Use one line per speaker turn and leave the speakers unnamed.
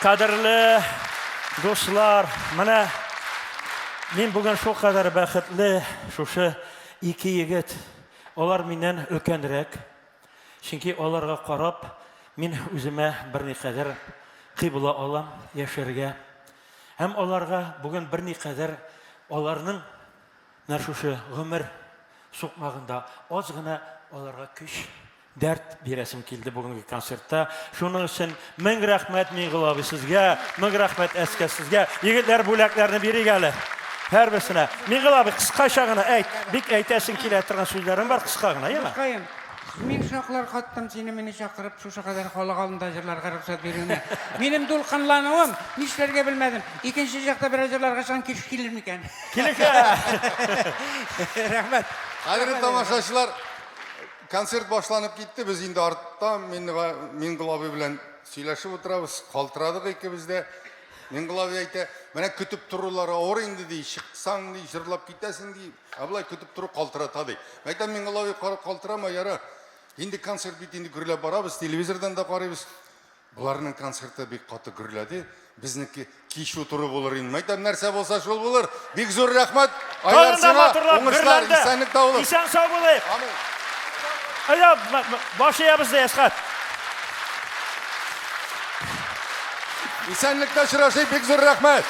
Кадерле дуслар, менә мин бүген шулкадәр бәхетле, шушы ике егет, алар миннән өлкәнрәк. Чөнки аларга карап, мин үземә берникадәр кыйбла алам яшәргә. Һәм аларга бүген берникадәр аларның менә шушы гомер сукмагында аз гына аларга көч, дәрт бирәсем килде бүгенге концертта. Шуның өчен мең рәхмәт, Миңгол абый, сезгә, мең рәхмәт, Әскә, сезгә. Егетләр, бүләкләрне бирик әле һәрберсенә. Миңгол абый, кыскача гына әйт, бик әйтәсең килә торган сүзләрең бар, кыска гына, яме?
Дускаем, мин шаклар каттым сине мине чакырып, шушы кадәр халык алдында җырларга рөхсәт бирүеңә. Минем дулкынлануым, нишләргә белмәдем. Икенче җакта берәр җырларга чыккан кеше килер микән?
Килешә!
Рәхмәт.
Кадерле тамашачылар, концерт башланып китте. Без инде артта Миңгол абый белән сөйләшеп утырабыз. Калтырадык икебез дә. Миңгол абый әйтә, менә көтеп торулар авыр инде ди, чыксаң ди, җырлап китәсең ди. Ә болай көтеп тору калтырата ди. Әйтәм, Миңгол абый, калтырама, ярар. Инде концерт бит инде гөрләп барабыз, телевизордан да карыйбыз. Боларның концерты бик каты гөрләде. Безнеке кич утыру булыр инде. Мәйтәм, нәрсә булса шул булыр. Бик зур рәхмәт. Айдар сиңа уңышлар, исәнлек
табылыр. Исән сау булыйк. Амин. Әйдә, баш иябез дә, Әсхәт.
Исәнлектә очрашыйк, бик зур рәхмәт.